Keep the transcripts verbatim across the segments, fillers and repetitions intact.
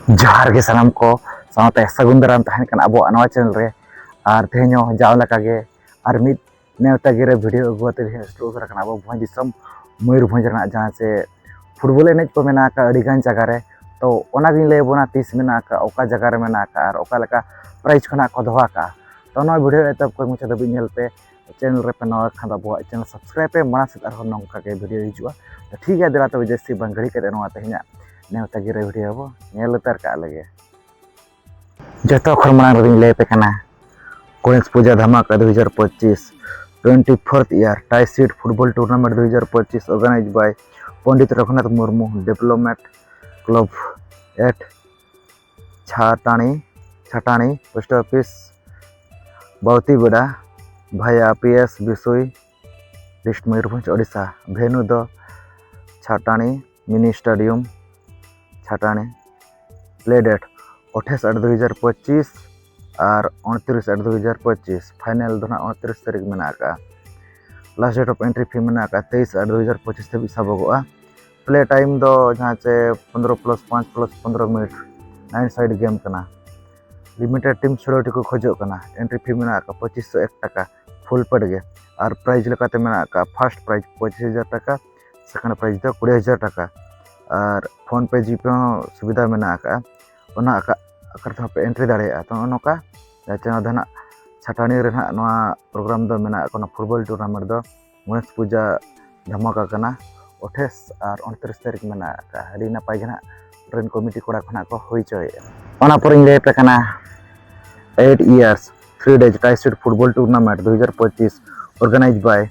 ᱡᱚᱦᱟᱨ ᱜᱮ ᱥᱟᱱᱟᱢ ᱠᱚ, ᱥᱟᱶᱛᱮ ᱥᱟᱹᱜᱩᱱ ᱫᱟᱨᱟᱢ ᱛᱟᱦᱮᱱ ᱠᱟᱱᱟ ᱟᱵᱚᱣᱟᱜ ᱱᱚᱣᱟ ᱪᱮᱱᱮᱞ ᱨᱮ᱾ ᱟᱨ ᱛᱮᱦᱮᱧ ᱦᱚᱸ ᱡᱟᱣ ᱞᱮᱠᱟ ᱜᱮ ᱟᱨ ᱢᱤᱫ ᱱᱮᱣᱛᱟ ᱜᱤᱨᱟᱹ ᱵᱷᱤᱰᱤᱭᱳ ᱟᱹᱜᱩ ᱠᱟᱛᱮ ᱛᱮᱦᱮᱧ ᱥᱮᱴᱮᱨ ᱩᱛᱟᱹᱨ ᱟᱠᱟᱱᱟ ᱟᱵᱚ ᱵᱷᱚᱸᱡᱽ ᱫᱤᱥᱚᱢ ᱢᱚᱭᱩᱨᱵᱷᱚᱸᱡᱽ ᱨᱮᱱᱟᱜ, ᱡᱟᱦᱟᱸ ᱪᱮ ᱯᱷᱩᱴᱵᱚᱞ ᱮᱱᱮᱡ ᱠᱚ ᱢᱮᱱᱟᱜ ᱟᱠᱟᱫ ᱟᱹᱰᱤ ᱜᱟᱱ ᱡᱟᱭᱜᱟ ᱨᱮ᱾ ᱛᱚ ᱚᱱᱟᱜᱤᱧ ᱞᱟᱹᱭ ᱟᱵᱚᱱᱟ ᱛᱤᱥ ᱢᱮᱱᱟᱜ ᱟᱠᱟᱫ, ᱚᱠᱟ ᱡᱟᱭᱜᱟ ᱨᱮ ᱢᱮᱱᱟᱜ ᱟᱠᱟᱫ ᱟᱨ ᱚᱠᱟ ᱞᱮᱠᱟ ᱯᱨᱟᱭᱤᱡᱽ ᱠᱷᱚᱱᱟᱜ ᱠᱚ ᱫᱚᱦᱚ ᱟᱠᱟᱫᱼᱟ᱾ ᱛᱚ ᱱᱚᱣᱟ ᱵᱷᱤᱰᱤᱭᱳ ᱮᱛᱚᱦᱚᱵ ᱠᱷᱚᱱ ᱢᱩᱪᱟᱹᱫ ᱫᱷᱟᱹᱵᱤᱡ ᱧᱮᱞ ᱯᱮ᱾ ᱪᱮᱱᱮᱞ ᱨᱮᱯᱮ ᱱᱟᱣᱟ ᱠᱷᱟᱱ ᱫᱚ ᱟᱵᱚᱣᱟᱜ ᱪᱮᱱᱮᱞ ᱥᱟᱵᱥᱠᱨᱟᱭᱤᱵ ᱯᱮ, ᱢᱟᱲᱟᱝ ᱥᱮᱫ ᱟᱨᱦᱚᱸ ᱱᱚᱝᱠᱟ ᱜᱮ ᱵᱷᱤᱰᱤᱭᱳ ᱦᱤᱡᱩᱜᱼᱟ᱾ ᱛᱚ ᱴᱷᱤᱠ ᱜᱮᱭᱟ, ᱫᱮᱞᱟ ᱛᱚᱵᱮ ᱡᱟᱹᱥᱛᱤ ᱵᱟᱝ ᱜᱷᱟᱹᱲᱤ ᱠᱟᱛᱮ ᱱᱚᱣᱟ ᱛᱮᱦᱮᱧᱟᱜ ᱱᱮᱣᱛᱟ ᱜᱤᱨᱟᱹ ᱵᱷᱤᱰᱤᱭᱳ ᱵᱚ ᱧᱮᱞ ᱩᱛᱟᱹᱨ ᱠᱟᱜ ᱞᱮᱜᱮ᱾ ᱡᱚᱛᱚ ᱠᱷᱚᱱ ᱢᱟᱲᱟᱝ ᱨᱮᱫᱚᱧ ᱞᱟᱹᱭ ᱟᱯᱮ ᱠᱟᱱᱟ, ᱜᱚᱬᱮᱥ ᱯᱩᱡᱟ ᱫᱷᱟᱢᱟᱠᱟ ᱫᱩ ᱦᱟᱡᱟᱨ ᱯᱚᱸᱪᱤᱥ, twenty fourth year tie side football tournament ᱫᱩ ᱦᱟᱡᱟᱨ ᱯᱚᱸᱪᱤᱥ, organized by Pandit Raghunath Murmu development club at Chhatani, Chhatani post office, Bautibeda, via P S Bisoi, dist Mayurbhanj, Odisha. Venue ᱫᱚ Chhatani mini stadium, Chhatani. Play date ᱟᱴᱷᱟᱥ ᱟᱴ ᱫᱩ ᱦᱟᱡᱟᱨ ᱯᱚᱸᱪᱤᱥ ᱟᱨ ᱩᱱᱛᱨᱤᱥ ᱟᱴ ᱫᱩ ᱦᱟᱡᱟᱨ ᱯᱚᱸᱪᱤᱥ᱾ ᱯᱷᱟᱭᱱᱮᱞ ᱫᱚ ᱱᱟᱦᱟᱜ ᱩᱱᱛᱨᱤᱥ ᱛᱟᱹᱨᱤᱠᱷ ᱢᱮᱱᱟᱜ ᱟᱠᱟᱫᱼᱟ᱾ Last date of entry fee ᱢᱮᱱᱟᱜ ᱟᱠᱟᱫᱼᱟ ᱛᱮᱭᱤᱥ ᱟᱴ ᱫᱩ ᱦᱟᱡᱟᱨ ᱯᱚᱸᱪᱤᱥ ᱫᱷᱟᱹᱵᱤᱡ ᱥᱟᱵᱚᱜᱚᱜᱼᱟ᱾ ᱯᱞᱮ ᱴᱟᱭᱤᱢ ᱫᱚ ᱡᱟᱦᱟᱸ ᱪᱮ ᱯᱚᱱᱨᱚ ᱯᱞᱟᱥ ᱯᱟᱸᱪ ᱯᱞᱟᱥ ᱯᱚᱱᱨᱚ ᱢᱤᱱᱤᱴ, ᱱᱟᱭᱤᱱ ᱥᱟᱭᱤᱰ ᱜᱮᱢ ᱠᱟᱱᱟ᱾ ᱞᱤᱢᱤᱴᱮᱰ ᱴᱤᱢ ᱥᱤᱭᱩᱨᱤᱴᱤ ᱠᱚ ᱠᱷᱚᱡᱚᱜ ᱠᱟᱱᱟ᱾ ᱮᱱᱴᱨᱤ ᱯᱷᱤ ᱢᱮᱱᱟᱜ ᱟᱠᱟᱫᱼᱟ ᱯᱚᱸᱪᱤᱥ ᱥᱚ ᱮᱠ ᱴᱟᱠᱟ ᱯᱷᱩᱞ ᱯᱮᱰ ᱜᱮ᱾ ᱟᱨ ᱯᱨᱟᱭᱤᱡᱽ ᱞᱮᱠᱟᱛᱮ ᱢᱮᱱᱟᱜ ᱟᱠᱟᱫᱼᱟ ᱯᱷᱟᱨᱥᱴ ᱯᱨᱟᱭᱤᱡᱽ ᱯᱚᱸᱪᱤᱥ ᱦᱟᱡᱟᱨ ᱴᱟᱠᱟ, ᱥᱮᱠᱮᱱᱰ ᱯᱨᱟᱭᱤᱡᱽ ᱫᱚ ᱠᱩᱲᱤ ᱦᱟᱡᱟᱨ ᱴᱟᱠᱟ᱾ ᱟᱨ ᱯᱷᱳᱱ ᱯᱮ, ᱡᱤᱯᱮ ᱦᱚᱸ ᱥᱩᱵᱤᱫᱷᱟ ᱢᱮᱱᱟᱜ ᱟᱠᱟᱫᱼᱟ, ᱚᱱᱟ ᱟᱠᱟ-, ᱟᱠᱟᱨ ᱛᱮᱦᱚᱸ ᱯᱮ ᱮᱱᱴᱨᱤ ᱫᱟᱲᱮᱭᱟᱜᱼᱟ᱾ ᱛᱚ ᱱᱚᱜᱼᱚ ᱱᱚᱝᱠᱟ ᱡᱟᱦᱟᱸ ᱪᱮ ᱱᱚᱣᱟ ᱫᱚ ᱱᱟᱦᱟᱜ ᱪᱷᱟᱴᱟᱱᱤ ᱨᱮ ᱱᱟᱦᱟᱜ ᱱᱚᱣᱟ ᱯᱨᱳᱜᱨᱟᱢ ᱫᱚ ᱢᱮᱱᱟᱜ ᱟᱠᱟᱫᱼᱟ, ᱚᱱᱟ ᱯᱷᱩᱴᱵᱚᱞ ᱴᱩᱨᱱᱟᱢᱮᱱᱴ ᱫᱚ ᱜᱚᱬᱮᱥ ᱯᱩᱡᱟ ᱫᱷᱟᱢᱟᱠᱟ ᱠᱟᱱᱟ᱾ ᱟᱴᱷᱟᱥ ᱟᱨ ᱩᱱᱛᱨᱤᱥ ᱛᱟᱹᱨᱤᱠᱷ ᱢᱮᱱᱟᱜ ᱟᱠᱟᱫᱼᱟ᱾ ᱟᱹᱰᱤ ᱱᱟᱯᱟᱭ ᱜᱮ ᱱᱟᱦᱟᱜ ᱨᱮᱱ ᱠᱚᱢᱤᱴᱤ ᱠᱚᱲᱟ ᱠᱚ ᱱᱟᱦᱟᱜ ᱠᱚ ᱦᱩᱭ ᱦᱚᱪᱚᱭᱮᱫᱼᱟ᱾ ᱚᱱᱟ ᱯᱚᱨᱮᱧ ᱞᱟᱹᱭ ᱟᱯᱮ ᱠᱟᱱᱟ, eight years three days tie side football tournament ᱫᱩ ᱦᱟᱡᱟᱨ ᱯᱚᱸᱪᱤᱥ, organized by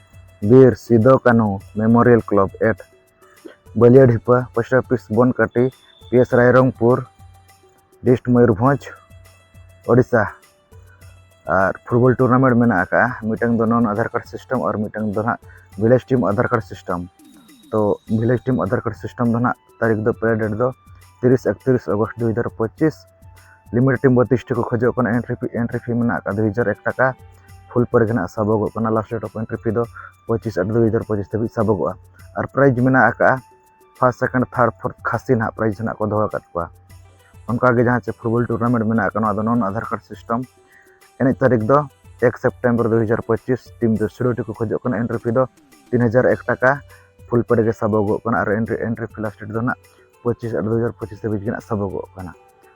Bir Sido Kanhu memorial club at Baliadhipa, post office Bonkati, P S Rairangpur, dist Mayurbhanj, Odisha. ᱟᱨ ᱯᱷᱩᱴᱵᱚᱞ ᱴᱩᱨᱱᱟᱢᱮᱱᱴ ᱢᱮᱱᱟᱜ ᱟᱠᱟᱫᱼᱟ, ᱢᱤᱫᱴᱟᱝ ᱫᱚ ᱱᱚᱱ ᱟᱫᱷᱟᱨ ᱠᱟᱨᱰ ᱥᱤᱥᱴᱮᱢ ᱟᱨ ᱢᱤᱫᱴᱟᱝ ᱫᱚ ᱱᱟᱦᱟᱜ ᱵᱷᱤᱞᱮᱡᱽ ᱴᱤᱢ ᱟᱫᱷᱟᱨ ᱠᱟᱨᱰ ᱥᱤᱥᱴᱮᱢ᱾ ᱛᱚ ᱵᱷᱤᱞᱮᱡᱽ ᱴᱤᱢ ᱟᱫᱷᱟᱨ ᱠᱟᱨᱰ ᱥᱤᱥᱴᱮᱢ ᱫᱚ ᱱᱟᱦᱟᱜ ᱛᱟᱹᱨᱤᱠᱷ ᱫᱚ, ᱯᱞᱮ ᱰᱮᱴ ᱫᱚ ᱛᱤᱨᱤᱥ ᱮᱠᱛᱨᱤᱥ ᱚᱜᱚᱥᱴ ᱫᱩ ᱦᱟᱡᱟᱨ ᱯᱚᱸᱪᱤᱥ᱾ ᱞᱤᱢᱤᱴᱮᱰ ᱴᱤᱢ ᱵᱚᱛᱤᱥ ᱴᱤ ᱠᱚ ᱠᱷᱚᱡᱚᱜ ᱠᱟᱱᱟ᱾ ᱮᱱᱴᱨᱤ ᱯᱷᱤ, ᱮᱱᱴᱨᱤ ᱯᱷᱤ ᱢᱮᱱᱟᱜ ᱟᱠᱟᱫ ᱫᱩ ᱦᱟᱡᱟᱨ ᱮᱠ ᱴᱟᱠᱟ ᱯᱷᱩᱞ ᱯᱮᱰ ᱜᱮ ᱱᱟᱦᱟᱜ ᱥᱟᱵᱚᱜᱚᱜ ᱠᱟᱱᱟ᱾ Last date of entry fee ᱫᱚ ᱯᱚᱸᱪᱤᱥ ᱟᱴ ᱫᱩ ᱦᱟᱡᱟᱨ ᱯᱚᱸᱪᱤᱥ ᱫᱷᱟᱹᱵᱤᱡ ᱥᱟᱵᱚᱜᱚᱜᱼᱟ᱾ ᱟᱨ ᱯᱨᱟᱭᱤᱡᱽ ᱢᱮᱱᱟᱜ ᱟᱠᱟᱫᱼᱟ ᱯᱷᱟᱨᱥᱴ, ᱥᱮᱠᱮᱱᱰ, ᱛᱷᱟᱨᱰ, ᱯᱷᱳᱨᱛᱷ ᱠᱷᱟᱹᱥᱤ ᱱᱟᱦᱟᱜ ᱯᱨᱟᱭᱤᱡᱽ ᱱᱟᱦᱟᱜ ᱠᱚ ᱫᱚᱦᱚ ᱟᱠᱟᱫ ᱠᱚᱣᱟ᱾ ᱚᱱᱠᱟᱜᱮ ᱡᱟᱦᱟᱸ ᱪᱮ ᱯᱷᱩᱴᱵᱚᱞ ᱴᱩᱨᱱᱟᱢᱮᱱᱴ ᱢᱮᱱᱟᱜ ᱟᱠᱟᱫ, ᱱᱚᱣᱟ ᱫᱚ ᱱᱚᱱ ᱟᱫᱷᱟᱨ ᱠᱟᱨᱰ ᱥᱤᱥᱴᱮᱢ᱾ ᱮᱱᱮᱡ ᱛᱟᱹᱨᱤᱠᱷ ᱫᱚ ᱮᱠ ᱥᱮᱯᱴᱮᱢᱵᱚᱨ ᱫᱩ ᱦᱟᱡᱟᱨ ᱯᱚᱸᱪᱤᱥ᱾ ᱴᱤᱢ ᱫᱚ ᱥᱩᱲᱟᱹᱴᱤ ᱠᱚ ᱠᱷᱚᱡᱚᱜ ᱠᱟᱱᱟ᱾ ᱮᱱᱴᱨᱤ ᱯᱷᱤ ᱫᱚ ᱛᱤᱱ ᱦᱟᱡᱟᱨ ᱮᱠ ᱴᱟᱠᱟ᱾ ᱯᱷᱩᱞ ᱯᱮᱰ ᱜᱮ ᱥᱟᱵᱚᱜᱚᱜ ᱠᱟᱱᱟ᱾ ᱟᱨ entry entry fee last date ᱫᱚ ᱱᱟᱜ ᱯᱚᱸᱪᱤᱥ ᱟᱴ ᱫᱩ ᱦᱟᱡᱟᱨ ᱯᱚᱸᱪᱤᱥ ᱫᱷᱟᱹᱵᱤᱡ ᱜᱮ ᱱᱟᱜ ᱥᱟᱵᱚᱜᱚᱜ ᱠᱟᱱᱟ᱾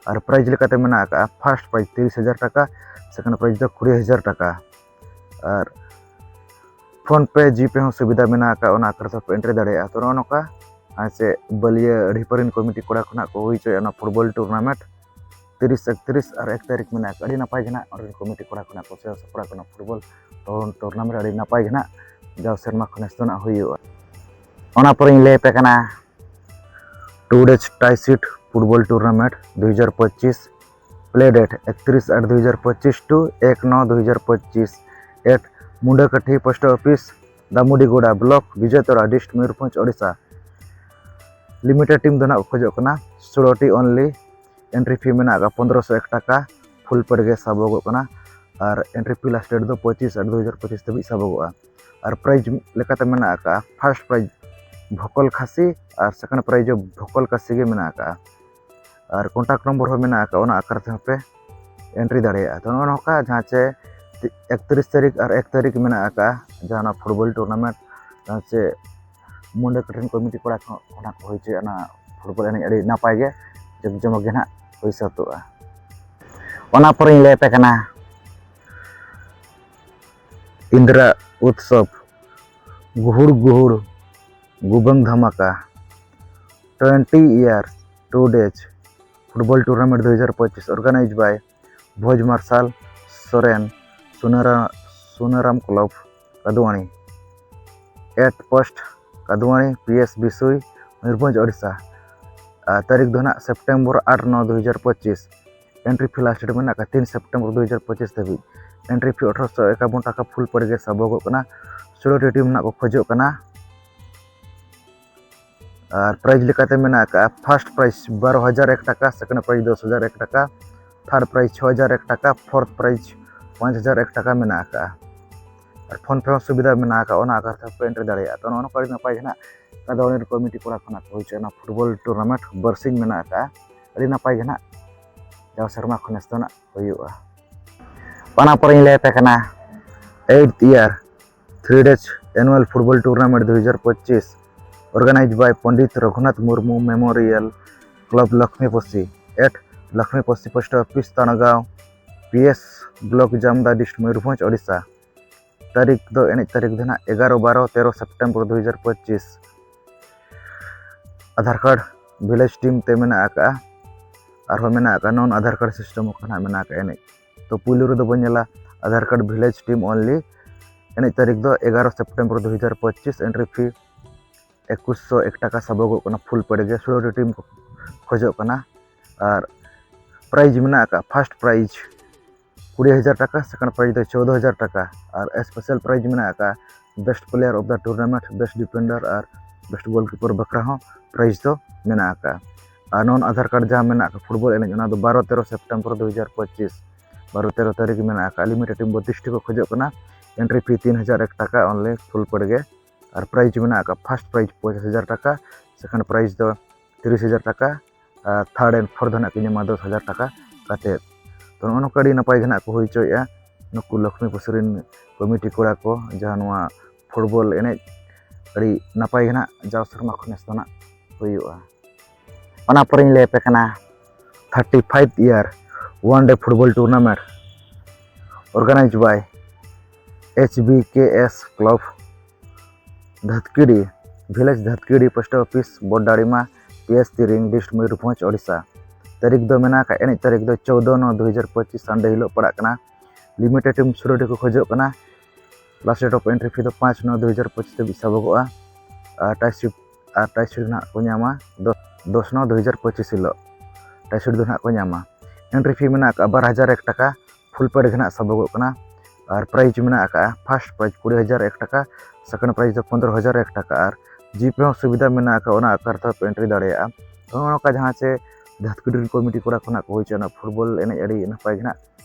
ᱟᱨ ᱯᱨᱟᱭᱤᱡᱽ ᱞᱮᱠᱟᱛᱮ ᱢᱮᱱᱟᱜ ᱟᱠᱟᱫᱼᱟ, ᱯᱷᱟᱨᱥᱴ ᱯᱨᱟᱭᱤᱡᱽ ᱛᱤᱨᱤᱥ ᱦᱟᱡᱟᱨ ᱴᱟᱠᱟ, ᱥᱮᱠᱮᱱᱰ ᱯᱨᱟᱭᱤᱡᱽ ᱫᱚ ᱠᱩᱲᱤ ᱦᱟᱡᱟᱨ ᱴᱟᱠᱟ᱾ ᱟᱨ ᱯᱷᱳᱱ ᱯᱮ, ᱡᱤ ᱯᱮ ᱦᱚᱸ ᱥᱩᱵᱤᱫᱷᱟ ᱢᱮᱱᱟᱜ ᱟᱠᱟᱫ, ᱚᱱᱟ ᱟᱠᱟᱨ ᱛᱮᱦᱚᱸ ᱯᱮ ᱮᱱᱴᱨᱤ ᱫᱟᱲᱮᱭᱟᱜᱼᱟ᱾ ᱛᱚ, ᱱᱚᱜᱼᱚ ᱱᱚᱝᱠᱟ ᱟᱨ ᱪᱮᱫ ᱵᱟᱹᱞᱤᱭᱟᱹ ᱟᱹᱰᱤ ᱯᱟᱹᱨᱤᱱ ᱠᱚᱢᱤᱴᱤ ᱠᱚᱲᱟ ᱠᱷᱚᱱᱟᱜ ᱠᱚ ᱦᱩᱭ ᱦᱚᱪᱚᱭᱟ ᱚᱱᱟ ᱯᱷᱩᱴᱵᱚᱞ ᱴᱩᱨᱱᱟᱢᱮᱱᱴ ᱛᱤᱨᱤᱥ ᱮᱠᱛᱨᱤᱥ ᱟᱨ ᱮᱠ ᱛᱟᱹᱨᱤᱠᱷ ᱢᱮᱱᱟᱜ ᱟᱠᱟᱫ᱾ ᱟᱹᱰᱤ ᱱᱟᱯᱟᱭ ᱜᱮ ᱱᱟᱜ ᱚᱸᱰᱮ ᱨᱮᱱ ᱠᱚᱢᱤᱴᱤ ᱠᱚᱲᱟ ᱠᱷᱚᱱᱟᱜ ᱠᱚ ᱥᱟᱹᱛ ᱥᱟᱯᱲᱟᱣ ᱠᱟᱱᱟ᱾ ᱯᱷᱩᱴᱵᱚᱞ ᱴᱩᱨᱱᱟᱢᱮᱱᱴ ᱟᱹᱰᱤ ᱱᱟᱯᱟᱭ ᱜᱮ ᱱᱟᱜ ᱡᱟᱣ ᱥᱮᱨᱢᱟ ᱠᱷᱚᱱ ᱱᱮᱥ ᱫᱚ ᱱᱟᱜ ᱦᱩᱭᱩᱜᱼᱟ᱾ ᱚᱱᱟ ᱯᱚᱨᱮᱧ ᱞᱟᱹᱭ ᱟᱯᱮ ᱠᱟᱱᱟ ᱴᱩ ᱰᱮᱡᱽ ᱴᱟᱭᱥᱤᱴ ᱯᱷᱩᱴᱵᱚᱞ ᱴᱩᱨᱱᱟᱢᱮᱱᱴ ᱫᱩ ᱦᱟᱡᱟᱨ ᱯᱚᱸᱪᱤᱥ᱾ ᱯᱞᱮ ᱰᱮᱴ ᱮᱠᱛᱨᱤᱥ ᱟᱴ ᱫᱩ ᱦᱟᱡᱟᱨ ᱯᱚᱸᱪᱤᱥ ᱴᱩ ᱮᱠ ᱱᱚ ᱫᱩ ᱦᱟᱡᱟᱨ ᱯᱚᱸᱪᱤᱥ, at Mundakati post office, Damudigoda block, Bijoytora district, Mayurbhanj, Odisha. Limited team ᱫᱚ ᱱᱟᱜ ᱠᱚ ᱠᱷᱚᱡᱚᱜ ᱠᱟᱱᱟ ᱥᱳᱞᱳ ᱴᱤ ᱚᱱᱞᱤ᱾ ᱮᱱᱴᱨᱤ ᱯᱷᱤ ᱢᱮᱱᱟᱜ ᱟᱠᱟᱫ ᱯᱚᱱᱫᱽᱨᱚᱥᱚ ᱮᱠ ᱴᱟᱠᱟ᱾ ᱯᱷᱩᱞ ᱯᱮᱰ ᱜᱮ ᱥᱟᱵᱚᱜᱚᱜ ᱠᱟᱱᱟ᱾ ᱟᱨ ᱮᱱᱴᱨᱤ ᱯᱷᱤ ᱞᱟᱥᱴ ᱰᱮᱴ ᱫᱚ ᱯᱚᱸᱪᱤᱥ ᱟᱴ ᱫᱩ ᱦᱟᱡᱟᱨ ᱯᱚᱸᱪᱤᱥ ᱫᱷᱟᱹᱵᱤᱡ ᱥᱟᱵᱚᱜᱚᱜᱼᱟ᱾ ᱟᱨ ᱯᱨᱟᱭᱤᱡᱽ ᱞᱮᱠᱟᱛᱮ ᱢᱮᱱᱟᱜ ᱟᱠᱟᱫᱼᱟ, ᱯᱷᱟᱨᱥᱴ ᱯᱨᱟᱭᱤᱡᱽ ᱵᱷᱚᱠᱚᱞ ᱠᱷᱟᱥᱤ ᱟᱨ ᱥᱮᱠᱮᱱᱰ ᱯᱨᱟᱭᱤᱡᱽ ᱦᱚᱸ ᱵᱷᱚᱠᱚᱞ ᱠᱷᱟᱥᱤ ᱜᱮ ᱢᱮᱱᱟᱜ ᱟᱠᱟᱫᱼᱟ᱾ ᱟᱨ ᱠᱚᱱᱴᱟᱠᱴ ᱱᱚᱢᱵᱚᱨ ᱦᱚᱸ ᱢᱮᱱᱟᱜ ᱟᱠᱟᱫᱼᱟ, ᱚᱱᱟ ᱟᱠᱟᱨ ᱛᱮᱦᱚᱸ ᱯᱮ ᱮᱱᱴᱨᱤ ᱫᱟᱲᱮᱭᱟᱜᱼᱟ᱾ ᱛᱚ, ᱱᱚᱜᱼᱚ ᱱᱚᱝᱠᱟ ᱡᱟᱦᱟᱸ ᱪᱮ ᱮᱠᱛᱨᱤᱥ ᱛᱟᱹᱨᱤᱠᱷ ᱟᱨ ᱮᱠ ᱛᱟᱹᱨᱤᱠᱷ ᱢᱮᱱᱟᱜ ᱟᱠᱟᱫᱼᱟ ᱡᱟᱦᱟᱸ ᱚᱱᱟ ᱯᱷᱩᱴᱵᱚᱞ ᱴᱩᱨᱱᱟᱢᱮᱱᱴ, ᱡᱟᱦᱟᱸ ᱪᱮ ᱢᱩᱱᱰᱟᱹ ᱠᱟᱹᱴᱷᱤᱱ ᱠᱚᱢᱤᱴᱤ ᱠᱚᱲᱟ ᱠᱚ ᱚᱱᱟ ᱠᱚ ᱦᱩᱭ ᱦᱚᱪᱚᱭᱟ᱾ ᱚᱱᱟ ᱯᱷᱩᱴᱵᱚᱞ ᱮᱱᱮᱡ ᱟᱹᱰᱤ ᱱᱟᱯᱟᱭ ᱜᱮ ᱡᱟᱠ ᱡᱚᱢᱚᱠ ᱜᱮ ᱱᱟᱦᱟᱜ ᱦᱩᱭ ᱥᱟᱹᱛᱚᱜᱼᱟ᱾ ᱚᱱᱟ ᱯᱚᱨᱮᱧ ᱞᱟᱹᱭ ᱟᱯᱮ ᱠᱟᱱᱟ ᱤᱱᱫᱤᱨᱟ ᱩᱛᱥᱚᱵᱽ ᱜᱩᱦᱩᱲ ᱜᱩᱦᱩᱲ ᱜᱩᱵᱟᱹᱝ ᱫᱷᱟᱢᱟᱠᱟ twenty year two days football tournament ᱫᱩ ᱦᱟᱡᱟᱨ ᱯᱚᱸᱪᱤᱥ, organized by Bhoj Marsal Soren, Sunara-, Sunaram club, Kaduani, at post Kaduani, P S Bisoi, Mayurbhanj, Odisha. ᱟᱨ ᱛᱟᱹᱨᱤᱠᱷ ᱫᱚ ᱱᱟᱜ ᱥᱮᱯᱴᱮᱢᱵᱚᱨ ᱟᱴ ᱱᱚ ᱫᱩ ᱦᱟᱡᱟᱨ ᱯᱚᱸᱪᱤᱥ᱾ ᱮᱱᱴᱨᱤ ᱯᱷᱤ ᱞᱟᱥᱴ ᱰᱮᱴ ᱢᱮᱱᱟᱜ ᱟᱠᱟᱫ ᱛᱤᱱ ᱥᱮᱯᱴᱮᱢᱵᱚᱨ ᱫᱩ ᱦᱟᱡᱟᱨ ᱯᱚᱸᱪᱤᱥ ᱫᱷᱟᱹᱵᱤᱡ᱾ ᱮᱱᱴᱨᱤ ᱯᱷᱤ ᱟᱴᱷᱨᱚᱥᱚ ᱮᱠᱟᱵᱚᱱ ᱴᱟᱠᱟ ᱯᱷᱩᱞ ᱯᱮᱰ ᱜᱮ ᱥᱟᱵᱚᱜᱚᱜ ᱠᱟᱱᱟ᱾ ᱥᱳᱞᱳ ᱴᱤ ᱴᱤᱢ ᱨᱮᱱᱟᱜ ᱠᱚ ᱠᱷᱚᱡᱚᱜ ᱠᱟᱱᱟ᱾ ᱟᱨ ᱯᱨᱟᱭᱤᱡᱽ ᱞᱮᱠᱟᱛᱮ ᱢᱮᱱᱟᱜ ᱟᱠᱟᱫᱼᱟ, ᱯᱷᱟᱨᱥᱴ ᱯᱨᱟᱭᱤᱡᱽ ᱵᱟᱨᱚ ᱦᱟᱡᱟᱨ ᱮᱠ ᱴᱟᱠᱟ, ᱥᱮᱠᱮᱱᱰ ᱯᱨᱟᱭᱤᱡᱽ ᱫᱚᱥ ᱦᱟᱡᱟᱨ ᱮᱠ ᱴᱟᱠᱟ, ᱛᱷᱟᱨᱰ ᱯᱨᱟᱭᱤᱡᱽ ᱪᱷᱚ ᱦᱟᱡᱟᱨ ᱮᱠ ᱴᱟᱠᱟ, ᱯᱷᱳᱨᱛᱷ ᱯᱨᱟᱭᱤᱡᱽ ᱯᱟᱸᱪ ᱦᱟᱡᱟᱨ ᱮᱠ ᱴᱟᱠᱟ ᱢᱮᱱᱟᱜ ᱟᱠᱟᱫᱼᱟ᱾ ᱟᱨ ᱯᱷᱳᱱ ᱯᱮ ᱦᱚᱸ ᱥᱩᱵᱤᱫᱷᱟ ᱢᱮᱱᱟᱜ ᱟᱠᱟᱫᱼᱟ, ᱚᱱᱟ ᱟᱠᱟᱨ ᱛᱮᱦᱚᱸ ᱯᱮ ᱮᱱᱴᱨᱤ ᱫᱟᱲᱮᱭᱟᱜᱼᱟ᱾ ᱛᱚ, ᱱᱚᱜᱼᱚ ᱱᱚᱝᱠᱟ ᱟᱹᱰᱤ ᱱᱟᱯᱟᱭ ᱜᱮ ᱱᱟᱜ ᱠᱟᱫᱩᱣᱟᱱᱤ ᱠᱚᱢᱤᱴᱤ ᱠᱚᱲᱟ ᱠᱷᱚᱱᱟᱜ ᱠᱚ ᱦᱩᱭ ᱦᱚᱪᱚᱭᱟ᱾ ᱚᱱᱟ ᱯᱷᱩᱴᱵᱚᱞ ᱴᱩᱨᱱᱟᱢᱮᱱᱴ ᱵᱟᱨᱥᱤᱧ ᱢᱮᱱᱟᱜ ᱟᱠᱟᱫᱼᱟ᱾ ᱟᱹᱰᱤ ᱱᱟᱯᱟᱭ ᱜᱮ ᱱᱟᱜ ᱡᱟᱣ ᱥᱮᱨᱢᱟ ᱠᱷᱚᱱ ᱱᱮᱥ ᱫᱚ ᱱᱟᱜ ᱦᱩᱭᱩᱜᱼᱟ᱾ ᱚᱱᱟ ᱯᱚᱨᱮᱧ ᱞᱟᱹᱭ ᱟᱯᱮ ᱠᱟᱱᱟ eighth year three days annual football tournament ᱫᱩ ᱦᱟᱡᱟᱨ ᱯᱚᱸᱪᱤᱥ, organized by Pandit Raghunath Murmu Memorial Club Lakshmi ᱯᱚᱥᱤ at Lakshmi ᱯᱚᱥᱤ post office ᱛᱟᱱᱟᱜᱟᱸᱣ, P S block Jamda district Mayurbhanj Odisha. ᱛᱟᱹᱨᱤᱠᱷ ᱫᱚ, ᱮᱱᱮᱡ ᱛᱟᱹᱨᱤᱠᱷ ᱫᱚ ᱱᱟᱜ ᱮᱜᱟᱨᱚ ᱵᱟᱨᱚ ᱛᱮᱨᱚ September ᱫᱩ ᱦᱟᱡᱟᱨ ᱯᱚᱸᱪᱤᱥ᱾ ᱟᱫᱷᱟᱨ ᱠᱟᱨᱰ village team ᱛᱮ ᱢᱮᱱᱟᱜ ᱟᱠᱟᱜᱼᱟ, ᱟᱨᱦᱚᱸ ᱢᱮᱱᱟᱜ ᱟᱠᱟᱫ non ᱟᱫᱷᱟᱨ ᱠᱟᱨᱰ system ᱠᱚ ᱱᱟᱜ ᱢᱮᱱᱟᱜ ᱟᱠᱟᱫ ᱮᱱᱮᱡ᱾ ᱛᱚ ᱯᱩᱭᱞᱩ ᱨᱮᱫᱚ ᱵᱚᱱ ᱧᱮᱞᱟ Aadhaar card village team only᱾ ᱮᱱᱮᱡ ᱛᱟᱹᱨᱤᱠᱷ ᱫᱚ ᱮᱜᱟᱨᱚ September ᱫᱩ ᱦᱟᱡᱟᱨ ᱯᱚᱸᱪᱤᱥ᱾ entry fee ᱮᱠᱩᱥᱥᱚ ᱮᱠ ᱴᱟᱠᱟ ᱥᱟᱵᱚᱜᱚᱜ ᱠᱟᱱᱟ᱾ full paid ᱜᱮ ᱥᱩᱨ ᱨᱮ team ᱠᱚ ᱠᱷᱚᱡᱚᱜ ᱠᱟᱱᱟ᱾ ᱟᱨ prize ᱢᱮᱱᱟᱜ ᱟᱠᱟᱫ first prize ᱠᱩᱲᱤ ᱦᱟᱡᱟᱨ ᱴᱟᱠᱟ, second prize ᱫᱚ ᱪᱳᱫᱽᱫᱳ ᱦᱟᱡᱟᱨ ᱴᱟᱠᱟ᱾ ᱟᱨ special prize ᱢᱮᱱᱟᱜ ᱟᱠᱟᱫ best player of the tournament, best defender R best goalkeeper ᱵᱟᱠᱷᱨᱟ ᱦᱚᱸ prize ᱫᱚ ᱢᱮᱱᱟᱜ ᱟᱠᱟᱫ᱾ ᱟᱨ non ᱟᱫᱷᱟᱨ ᱠᱟᱨᱰ ᱡᱟᱦᱟᱸ ᱢᱮᱱᱟᱜ ᱟᱠᱟᱫ football ᱮᱱᱮᱡ, ᱚᱱᱟ ᱫᱚ ᱵᱟᱨᱚ ᱛᱮᱨᱚ September ᱫᱩ ᱦᱟᱡᱟᱨ ᱯᱚᱸᱪᱤᱥ, ᱵᱟᱨᱚ ᱛᱮᱨᱚ ᱛᱟᱹᱨᱤᱠᱷ ᱢᱮᱱᱟᱜ ᱟᱠᱟᱫ᱾ limited team ᱵᱚᱛᱤᱥ ᱴᱤ ᱠᱚ ᱠᱷᱚᱡᱚᱜ ᱠᱟᱱᱟ᱾ entry fee ᱛᱤᱱ ᱦᱟᱡᱟᱨ ᱮᱠ ᱴᱟᱠᱟ only, full paid ᱜᱮ᱾ ᱟᱨ prize ᱢᱮᱱᱟᱜ ᱟᱠᱟᱫ first prize ᱯᱚᱸᱪᱤᱥ ᱦᱟᱡᱟᱨ ᱴᱟᱠᱟ, second prize ᱫᱚ ᱛᱤᱨᱤᱥ ᱦᱟᱡᱟᱨ ᱴᱟᱠᱟ, ᱟᱨ third and fourth ᱫᱚ ᱱᱟᱜ ᱠᱤᱱ ᱧᱟᱢᱟ ᱫᱚᱥ ᱦᱟᱡᱟᱨ ᱴᱟᱠᱟ ᱠᱟᱛᱮᱫ᱾ ᱛᱚ ᱱᱚᱜᱼᱚ ᱱᱚᱝᱠᱟ ᱟᱹᱰᱤ ᱱᱟᱯᱟᱭ ᱜᱮ ᱱᱟᱜ ᱠᱚ ᱦᱩᱭ ᱦᱚᱪᱚᱭᱮᱫᱼᱟ ᱱᱩᱠᱩ ᱞᱚᱠᱷᱢᱤ ᱯᱚᱥᱤ ᱨᱮᱱ committee ᱠᱚᱲᱟ ᱠᱚ, ᱡᱟᱦᱟᱸ ᱱᱚᱣᱟ football ᱮᱱᱮᱡ ᱟᱹᱰᱤ ᱱᱟᱯᱟᱭ ᱜᱮ ᱱᱟᱜ ᱡᱟᱣ ᱥᱮᱨᱢᱟ ᱠᱷᱚᱱ ᱱᱮᱥ ᱫᱚ ᱱᱟᱜ ᱦᱩᱭᱩᱜᱼᱟ᱾ ᱚᱱᱟ ᱯᱚᱨᱮᱧ ᱞᱟᱹᱭ ᱟᱯᱮ ᱠᱟᱱᱟ thirty five year one day football tournament organized by H B K S club ᱫᱷᱟᱛᱠᱤᱰᱤ, village ᱫᱷᱟᱛᱠᱤᱰᱤ, post office ᱵᱚᱰᱰᱟᱲᱤᱢᱟ, P S ᱛᱤᱨᱤᱝ, district Mayurbhanj, Odisha. ᱛᱟᱹᱨᱤᱠᱷ ᱫᱚ ᱢᱮᱱᱟᱜ ᱟᱠᱟᱫ, ᱮᱱᱮᱡ ᱛᱟᱹᱨᱤᱠᱷ ᱫᱚ ᱪᱳᱫᱽᱫᱳ ᱱᱚ ᱫᱩ ᱦᱟᱡᱟᱨ ᱯᱚᱸᱪᱤᱥ Sunday ᱦᱤᱞᱳᱜ ᱯᱟᱲᱟᱜ ᱠᱟᱱᱟ᱾ limited team ᱥᱩᱨ ᱨᱮᱠᱚ ᱠᱷᱚᱡᱚᱜ ᱠᱟᱱᱟ᱾ last date of entry fee ᱫᱚ ᱯᱟᱸᱪ ᱱᱚ ᱫᱩ ᱦᱟᱡᱟᱨ ᱯᱚᱸᱪᱤᱥ ᱫᱷᱟᱹᱵᱤᱡ ᱥᱟᱵᱚᱜᱚᱜᱼᱟ᱾ ᱟᱨ tie sheet, ᱟᱨ tie sheet ᱱᱟᱦᱟᱜ ᱠᱚ ᱧᱟᱢᱟ ᱫᱚ-, ᱫᱚᱥ ᱱᱚ ᱫᱩ ᱦᱟᱡᱟᱨ ᱯᱚᱸᱪᱤᱥ ᱦᱤᱞᱳᱜ tie sheet ᱫᱚ ᱱᱟᱦᱟᱜ ᱠᱚ ᱧᱟᱢᱟ᱾ entry fee ᱢᱮᱱᱟᱜ ᱟᱠᱟᱫ ᱵᱟᱨ ᱦᱟᱡᱟᱨ ᱮᱠ ᱴᱟᱠᱟ, full paid ᱜᱮ ᱱᱟᱦᱟᱜ ᱥᱟᱵᱚᱜᱚᱜ ᱠᱟᱱᱟ᱾ ᱟᱨ prize ᱢᱮᱱᱟᱜ ᱟᱠᱟᱫᱼᱟ, first prize ᱠᱩᱲᱤ ᱦᱟᱡᱟᱨ ᱮᱠ ᱴᱟᱠᱟ, second prize ᱫᱚ ᱯᱚᱱᱫᱽᱨᱚ ᱦᱟᱡᱟᱨ ᱮᱠ ᱴᱟᱠᱟ᱾ ᱟᱨ ᱡᱤᱯᱮ ᱦᱚᱸ ᱥᱩᱵᱤᱫᱷᱟ ᱢᱮᱱᱟᱜ ᱟᱠᱟᱫ, ᱚᱱᱟ ᱟᱠᱟᱨ ᱛᱮᱦᱚᱸ ᱯᱮ entry ᱫᱟᱲᱮᱭᱟᱜᱼᱟ᱾ ᱛᱚ ᱱᱚᱜᱼᱚ ᱱᱚᱝᱠᱟ ᱡᱟᱦᱟᱸ ᱪᱮ ᱫᱷᱟᱛᱠᱤᱰᱤ ᱨᱮᱱ committee ᱠᱚᱲᱟ ᱠᱷᱚᱱᱟᱜ ᱠᱚ ᱦᱩᱭ ᱦᱚᱪᱚᱭᱟ, ᱚᱱᱟ football ᱮᱱᱮᱡ ᱟᱹᱰᱤ ᱱᱟᱯᱟᱭ ᱜᱮ ᱱᱟᱦᱟᱜ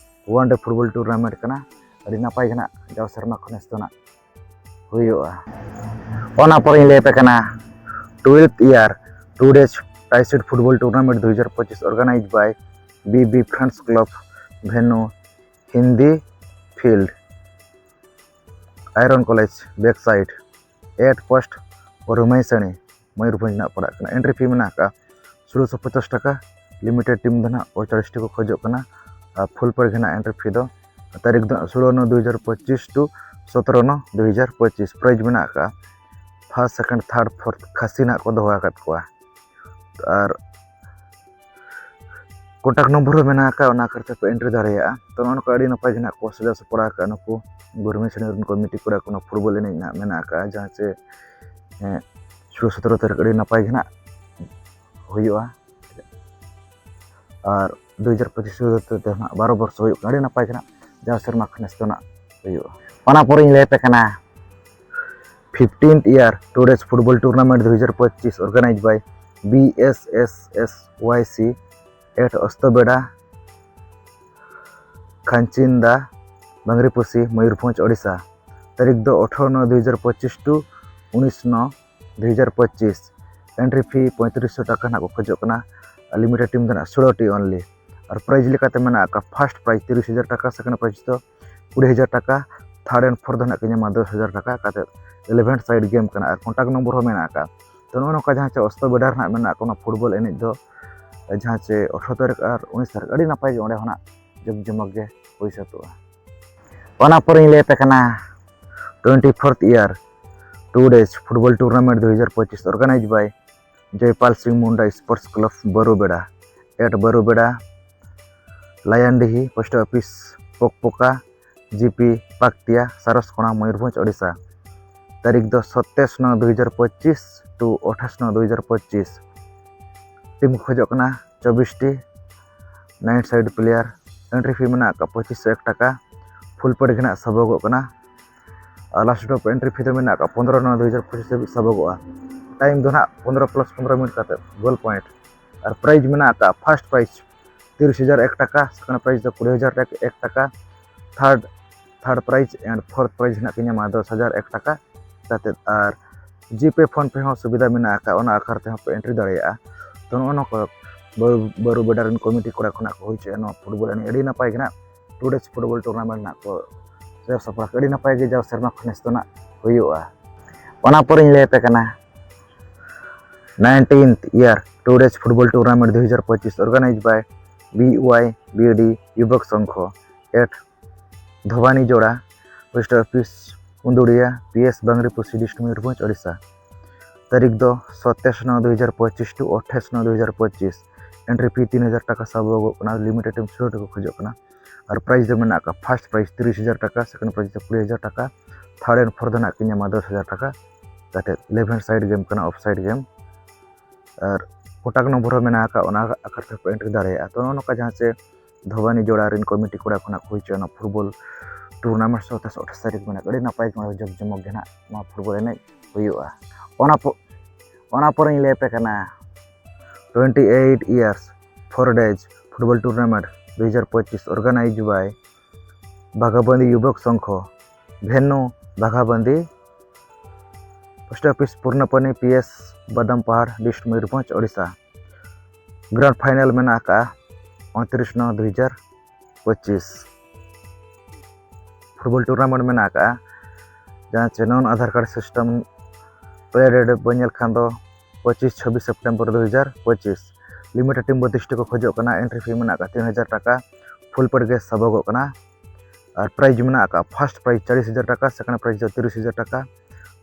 one day football tournament ᱠᱟᱱᱟ᱾ ᱟᱹᱰᱤ ᱱᱟᱯᱟᱭ ᱜᱮ ᱱᱟᱦᱟᱜ ᱡᱟᱣ ᱥᱮᱨᱢᱟ ᱠᱷᱚᱱ ᱱᱮᱥ ᱫᱚ ᱱᱟᱦᱟᱜ ᱦᱩᱭᱩᱜᱼᱟ᱾ ᱚᱱᱟ ᱯᱚᱨᱮᱧ ᱞᱟᱹᱭ ᱟᱯᱮ ᱠᱟᱱᱟ twelfth year two days Tie Set Football Tournament ᱫᱩ ᱦᱟᱡᱟᱨ ᱯᱚᱸᱪᱤᱥ organized by B B Friends Club, venue Hindi Field, Iron College back side, at post ᱨᱩᱢᱟᱹᱭᱥᱟᱹᱲᱤ, Mayurbhanj ᱱᱟᱜ ᱯᱟᱲᱟᱜ ᱠᱟᱱᱟ᱾ Entry fee ᱢᱮᱱᱟᱜ ᱟᱠᱟᱫᱼᱟ ᱥᱳᱞᱳᱥᱚ ᱯᱚᱪᱟᱥ ᱴᱟᱠᱟ᱾ Limited team ᱫᱚ ᱱᱟᱜ ᱯᱚᱸᱭᱛᱟᱞᱤᱥ ᱴᱤ ᱠᱚ ᱠᱷᱚᱡᱚᱜ ᱠᱟᱱᱟ᱾ ᱟᱨ full price ᱜᱮ ᱱᱟᱜ entry fee ᱫᱚ᱾ ᱛᱟᱹᱨᱤᱠᱷ ᱫᱚ ᱥᱳᱞᱳ ᱱᱚ ᱫᱩ ᱦᱟᱡᱟᱨ ᱯᱚᱸᱪᱤᱥ to ᱥᱚᱛᱨᱚ ᱱᱚ ᱫᱩ ᱦᱟᱡᱟᱨ ᱯᱚᱸᱪᱤᱥ᱾ Prize ᱢᱮᱱᱟᱜ ᱟᱠᱟᱫᱼᱟ first, second, third, fourth ᱠᱷᱟᱹᱥᱤ ᱱᱟᱜ ᱠᱚ ᱫᱚᱦᱚ ᱟᱠᱟᱫ ᱠᱚᱣᱟ᱾ ᱟᱨ contact number ᱦᱚᱸ ᱢᱮᱱᱟᱜ ᱟᱠᱟᱫᱼᱟ, ᱚᱱᱟ ᱠᱷᱟᱹᱛᱤᱨ ᱯᱮ entry ᱫᱟᱲᱮᱭᱟᱜᱼᱟ᱾ ᱛᱚ, ᱱᱚᱜᱼᱚ ᱱᱚᱝᱠᱟ ᱟᱹᱰᱤ ᱱᱟᱯᱟᱭ ᱜᱮ ᱱᱟᱜ ᱠᱚ ᱥᱟᱡᱟᱣ ᱥᱟᱯᱲᱟᱣ ᱟᱠᱟᱫᱼᱟ ᱱᱩᱠᱩ ᱜᱩᱨᱢᱤ ᱥᱮᱱᱤ ᱨᱮᱱ ᱠᱚ ᱢᱤᱫᱴᱤᱡ ᱠᱚᱲᱟ ᱠᱚ ᱱᱚᱣᱟ football ᱮᱱᱮᱡ ᱱᱟᱜ ᱢᱮᱱᱟᱜ ᱟᱠᱟᱫᱼᱟ, ᱡᱟᱦᱟᱸ ᱪᱮ, ᱮᱸ, ᱥᱳᱞᱳ ᱥᱚᱛᱨᱚ ᱛᱟᱹᱨᱤᱠᱷ ᱟᱹᱰᱤ ᱱᱟᱯᱟᱭ ᱜᱮ ᱱᱟᱜ ᱦᱩᱭᱩᱜᱼᱟ᱾ ᱟᱨ ᱫᱩ ᱦᱟᱡᱟᱨ ᱯᱚᱸᱪᱤᱥ ᱛᱮ ᱱᱟᱜ ᱵᱟᱨᱚ ᱵᱚᱨᱥᱚ ᱦᱩᱭᱩᱜ ᱠᱟᱱᱟ, ᱟᱹᱰᱤ ᱱᱟᱯᱟᱭ ᱜᱮ ᱱᱟᱜ ᱡᱟᱣ ᱥᱮᱨᱢᱟ ᱠᱷᱚᱱ ᱱᱮᱥ ᱫᱚ ᱱᱟᱜ ᱦᱩᱭᱩᱜᱼᱟ᱾ ᱚᱱᱟ ᱯᱚᱨᱮᱧ ᱞᱟᱹᱭ ᱟᱯᱮ ᱠᱟᱱᱟ fifteenth year two days football tournament ᱫᱩ ᱦᱟᱡᱟᱨ ᱯᱚᱸᱪᱤᱥ organized by B S S S Y C at ᱚᱥᱛᱚᱵᱮᱰᱟ ᱠᱷᱟᱱᱪᱤᱱᱫᱟ, ᱵᱟᱝᱨᱤᱯᱚᱥᱤ, Mayurbhanj, Odisha. ᱛᱟᱹᱨᱤᱠᱷ ᱫᱚ ᱟᱴᱷᱨᱚ ᱱᱚ ᱫᱩ ᱦᱟᱡᱟᱨ ᱯᱚᱸᱪᱤᱥ to ᱩᱱᱤᱥ ᱱᱚ ᱫᱩ ᱦᱟᱡᱟᱨ ᱯᱚᱸᱪᱤᱥ᱾ Entry fee ᱯᱚᱸᱭᱛᱨᱤᱥ ᱥᱚ ᱴᱟᱠᱟ ᱱᱟᱜ ᱠᱚ ᱠᱷᱚᱡᱚᱜ ᱠᱟᱱᱟ᱾ ᱟᱨ limited team ᱫᱚ ᱱᱟᱜ ᱥᱳᱞᱳ ᱴᱤ only᱾ ᱟᱨ prize ᱞᱮᱠᱟᱛᱮ ᱢᱮᱱᱟᱜ ᱟᱠᱟᱫ first prize ᱛᱤᱨᱤᱥ ᱦᱟᱡᱟᱨ ᱴᱟᱠᱟ, second prize ᱫᱚ ᱠᱩᱲᱤ ᱦᱟᱡᱟᱨ ᱴᱟᱠᱟ, third and fourth ᱫᱚ ᱱᱟᱜ ᱠᱚ ᱧᱟᱢᱟ ᱫᱚᱥ ᱦᱟᱡᱟᱨ ᱴᱟᱠᱟ ᱠᱟᱛᱮ᱾ Eleven side game ᱠᱟᱱᱟ ᱟᱨ contact number ᱦᱚᱸ ᱢᱮᱱᱟᱜ ᱟᱠᱟᱫ᱾ ᱛᱚ, ᱱᱚᱜᱼᱚ ᱱᱚᱝᱠᱟ ᱡᱟᱦᱟᱸ ᱪᱮ ᱚᱥᱛᱚ ᱵᱮᱰᱟ ᱨᱮ ᱱᱟᱜ ᱢᱮᱱᱟᱜ ᱠᱚ ᱚᱱᱟ football ᱮᱱᱮᱡ ᱫᱚ, ᱡᱟᱦᱟᱸ ᱪᱮ ᱟᱴᱷᱨᱚ ᱛᱟᱹᱨᱤᱠᱷ ᱟᱨ ᱩᱱᱤᱥ ᱛᱟᱹᱨᱤᱠᱷ ᱟᱹᱰᱤ ᱱᱟᱯᱟᱭ ᱜᱮ ᱚᱸᱰᱮ ᱦᱚᱸ ᱱᱟᱜ ᱡᱚᱢ ᱡᱚᱢᱚᱠ ᱜᱮ ᱦᱩᱭ ᱥᱟᱹᱛᱚᱜᱼᱟ᱾ ᱚᱱᱟ ᱯᱚᱨᱮᱧ ᱞᱟᱹᱭ ᱟᱯᱮ ᱠᱟᱱᱟ twenty fourth year two days football tournament ᱫᱩ ᱦᱟᱡᱟᱨ ᱯᱚᱸᱪᱤᱥ organized by Jaipal Singh Munda Sports Club ᱵᱟᱹᱨᱩᱵᱮᱲᱟ at ᱵᱟᱹᱨᱩᱵᱮᱲᱟ, ᱞᱟᱭᱟᱱᱰᱤᱦᱤ post office, ᱯᱚᱠᱯᱚᱠᱟ, GP ᱯᱟᱠᱛᱤᱭᱟ, ᱥᱟᱨᱚᱥᱠᱚᱬᱟ, Mayurbhanj, Odisha. ᱛᱟᱹᱨᱤᱠᱷ ᱫᱚ ᱥᱟᱛᱟᱥ ᱱᱚ ᱫᱩ ᱦᱟᱡᱟᱨ ᱯᱚᱸᱪᱤᱥ to ᱟᱴᱷᱟᱥ ᱱᱚ ᱫᱩ ᱦᱟᱡᱟᱨ ᱯᱚᱸᱪᱤᱥ᱾ Team ᱠᱚ ᱠᱷᱚᱡᱚᱜ ᱠᱟᱱᱟ ᱪᱚᱵᱵᱤᱥ T, nine side player᱾ Entry fee ᱢᱮᱱᱟᱜ ᱟᱠᱟᱫ ᱯᱚᱸᱪᱤᱥ ᱥᱚ ᱮᱠ ᱴᱟᱠᱟ᱾ Full prize ᱜᱮ ᱱᱟᱜ ᱥᱟᱵᱚᱜᱚᱜ ᱠᱟᱱᱟ᱾ ᱟᱨ last of entry fee ᱫᱚ ᱢᱮᱱᱟᱜ ᱟᱠᱟᱫ ᱯᱚᱱᱨᱚ ᱱᱚ ᱫᱩ ᱦᱟᱡᱟᱨ ᱯᱚᱸᱪᱤᱥ ᱫᱷᱟᱹᱵᱤᱡ ᱥᱟᱵᱚᱜᱚᱜᱼᱟ᱾ Time ᱫᱚ ᱱᱟᱜ ᱯᱚᱱᱨᱚ plus ᱯᱚᱱᱨᱚ minute ᱠᱟᱛᱮ, goal point᱾ ᱟᱨ prize ᱢᱮᱱᱟᱜ ᱟᱠᱟᱫ first prize ᱛᱤᱨᱤᱥ ᱦᱟᱡᱟᱨ ᱮᱠ ᱴᱟᱠᱟ, second prize ᱫᱚ ᱠᱩᱲᱤ ᱦᱟᱡᱟᱨ ᱮᱠ ᱴᱟᱠᱟ, third, third prize and fourth prize ᱱᱟᱜ ᱯᱮ ᱧᱟᱢᱟ ᱫᱚᱥ ᱦᱟᱡᱟᱨ ᱮᱠ ᱴᱟᱠᱟ ᱠᱟᱛᱮ᱾ ᱟᱨ GPay PhonePe ᱦᱚᱸ ᱥᱩᱵᱤᱫᱷᱟ ᱢᱮᱱᱟᱜ ᱟᱠᱟᱫ, ᱚᱱᱟ ᱟᱠᱟᱨ ᱛᱮᱦᱚᱸ ᱯᱮ entry ᱫᱟᱲᱮᱭᱟᱜᱼᱟ᱾ ᱛᱚ ᱱᱚᱜᱼᱚ ᱱᱚᱣᱟ ᱠᱚ ᱵᱟᱹᱨᱩ ᱵᱟᱹᱨᱩ ᱵᱮᱰᱟ ᱨᱮᱱ ᱠᱚᱢᱤᱴᱤ ᱠᱚᱲᱟ ᱠᱷᱚᱱᱟᱜ ᱠᱚ ᱦᱩᱭ ᱦᱚᱪᱚᱭᱟ ᱱᱚᱣᱟ ᱯᱷᱩᱴᱵᱚᱞ ᱮᱱᱮᱡ᱾ ᱟᱹᱰᱤ ᱱᱟᱯᱟᱭ ᱜᱮ ᱱᱟᱜ ᱴᱩ ᱰᱮᱡᱽ ᱯᱷᱩᱴᱵᱚᱞ ᱴᱩᱨᱱᱟᱢᱮᱱᱴ ᱱᱟᱜ ᱠᱚ ᱥᱟᱡᱟᱣ ᱥᱟᱯᱲᱟᱣ ᱠᱟᱜᱼᱟ᱾ ᱟᱹᱰᱤ ᱱᱟᱯᱟᱭ ᱜᱮ ᱡᱟᱣ ᱥᱮᱨᱢᱟ ᱠᱷᱚᱱ ᱱᱮᱥ ᱫᱚ ᱱᱟᱜ ᱦᱩᱭᱩᱜᱼᱟ᱾ ᱚᱱᱟ ᱯᱚᱨᱮᱧ ᱞᱟᱹᱭ ᱟᱯᱮ ᱠᱟᱱᱟ nineteenth year two days football tournament ᱫᱩ ᱦᱟᱡᱟᱨ ᱯᱚᱸᱪᱤᱥ organized by B Y B D Yuvak Sangho at Dhobani Jora, post office Unduria, P S Bangriposi, district Mayurbhanj, Odisha. ᱛᱟᱹᱨᱤᱠᱷ ᱫᱚ ᱥᱟᱛᱟᱥ ᱱᱚ ᱫᱩ ᱦᱟᱡᱟᱨ ᱯᱚᱸᱪᱤᱥ to ᱟᱴᱷᱟᱥ ᱱᱚ ᱫᱩ ᱦᱟᱡᱟᱨ ᱯᱚᱸᱪᱤᱥ᱾ ᱮᱱᱴᱨᱤ ᱯᱷᱤ ᱛᱤᱱ ᱦᱟᱡᱟᱨ ᱴᱟᱠᱟ ᱥᱟᱵᱚᱜᱚᱜ ᱠᱟᱱᱟ, ᱞᱤᱢᱤᱴᱮᱰ ᱴᱤᱢ ᱥᱩᱨ ᱨᱮᱠᱚ ᱠᱷᱚᱡᱚᱜ ᱠᱟᱱᱟ᱾ ᱟᱨ ᱯᱨᱟᱭᱤᱡᱽ ᱫᱚ ᱢᱮᱱᱟᱜ ᱟᱠᱟᱫ, ᱯᱷᱟᱨᱥᱴ ᱯᱨᱟᱭᱤᱡᱽ ᱛᱤᱨᱤᱥ ᱦᱟᱡᱟᱨ ᱴᱟᱠᱟ, ᱥᱮᱠᱮᱱᱰ ᱯᱨᱟᱭᱤᱡᱽ ᱫᱚ ᱠᱩᱲᱤ ᱦᱟᱡᱟᱨ ᱴᱟᱠᱟ, ᱛᱷᱟᱨᱰ ᱮᱱᱰ ᱯᱷᱳᱨᱛᱷ ᱫᱚ ᱱᱟᱜ ᱠᱤᱱ ᱧᱟᱢᱟ ᱫᱚᱥ ᱦᱟᱡᱟᱨ ᱴᱟᱠᱟ ᱠᱟᱛᱮ᱾ ᱤᱞᱮᱵᱷᱮᱱ ᱥᱟᱭᱤᱰ ᱜᱮᱢ ᱠᱟᱱᱟ, of side game. R contact number ᱦᱚᱸ ᱢᱮᱱᱟᱜ ᱟᱠᱟᱫ, ᱚᱱᱟ ᱟᱠᱟᱨ ᱛᱮᱯᱮ ᱮᱱᱴᱨᱤ ᱫᱟᱲᱮᱭᱟᱜᱼᱟ᱾ ᱛᱚ ᱱᱚᱜᱼᱚ ᱱᱚᱝᱠᱟ ᱡᱟᱦᱟᱸ ᱪᱮ ᱫᱷᱚᱵᱟᱱᱤ ᱡᱳᱲᱟ ᱨᱮᱱ ᱠᱚᱢᱤᱴᱤ ᱠᱚᱲᱟ ᱠᱷᱚᱱᱟᱜ ᱠᱚ ᱦᱩᱭ ᱦᱚᱪᱚᱭᱟ ᱚᱱᱟ ᱯᱷᱩᱴᱵᱚᱞ ᱴᱩᱨᱱᱟᱢᱮᱱᱴ ᱥᱟᱛᱟᱥ ᱟᱴᱷᱟᱥ ᱛᱟᱹᱨᱤᱠᱷ ᱢᱮᱱᱟᱜ, ᱟᱹᱰᱤ ᱱᱟᱯᱟᱭ ᱜᱮ ᱡᱚᱢ ᱡᱚᱢᱚᱠ ᱜᱮ ᱱᱟᱜ ᱱᱚᱣᱟ ᱯᱷᱩᱴᱵᱚᱞ ᱮᱱᱮᱡ ᱦᱩᱭᱩᱜᱼᱟ᱾ ᱚᱱᱟ ᱯᱚ- ᱚᱱᱟ ᱯᱚᱨᱮᱧ ᱞᱟᱹᱭ ᱟᱯᱮ ᱠᱟᱱᱟ twenty eight years four days football tournament ᱫᱩ ᱦᱟᱡᱟᱨ ᱯᱚᱸᱪᱤᱥ organized by Baghabandi Yuvak Sangha, venue Baghabandi, post office Purnapani, P S Badam Pahar, district Mayurbhanj, Odisha. Grand final ᱢᱮᱱᱟᱜ ᱟᱠᱟᱫᱼᱟ ᱩᱱᱛᱨᱤᱥ ᱱᱚ ᱫᱩ ᱦᱟᱡᱟᱨ ᱯᱚᱸᱪᱤᱥ᱾ ᱯᱷᱩᱴᱵᱚᱞ ᱴᱩᱨᱱᱟᱢᱮᱱᱴ ᱢᱮᱱᱟᱜ ᱟᱠᱟᱫᱼᱟ, ᱡᱟᱦᱟᱸ ᱪᱮ ᱱᱚᱱ Aadhaar card system play date ᱵᱚᱱ ᱧᱮᱞ ᱠᱷᱟᱱ ᱫᱚ ᱯᱚᱸᱪᱤᱥ ᱪᱷᱟᱵᱵᱤᱥ ᱥᱮᱯᱴᱮᱢᱵᱚᱨ ᱫᱩ ᱦᱟᱡᱟᱨ ᱯᱚᱸᱪᱤᱥ᱾ ᱞᱤᱢᱤᱴᱮᱰ ᱴᱤᱢ ᱵᱚᱛᱤᱥ ᱴᱤ ᱠᱚ ᱠᱷᱚᱡᱚᱜ ᱠᱟᱱᱟ᱾ ᱮᱱᱴᱨᱤ ᱯᱷᱤ ᱢᱮᱱᱟᱜ ᱟᱠᱟᱫ ᱛᱤᱱ ᱦᱟᱡᱟᱨ ᱴᱟᱠᱟ, ᱯᱷᱩᱞ ᱯᱮᱰ ᱜᱮ ᱥᱟᱵᱚᱜᱚᱜ ᱠᱟᱱᱟ᱾ ᱟᱨ ᱯᱨᱟᱭᱤᱡᱽ ᱢᱮᱱᱟᱜ ᱟᱠᱟᱫ, ᱯᱷᱟᱨᱥᱴ ᱯᱨᱟᱭᱤᱡᱽ ᱪᱟᱞᱤᱥ ᱦᱟᱡᱟᱨ ᱴᱟᱠᱟ, ᱥᱮᱠᱮᱱᱰ ᱯᱨᱟᱭᱤᱡᱽ ᱫᱚ ᱛᱤᱨᱤᱥ ᱦᱟᱡᱟᱨ ᱴᱟᱠᱟ,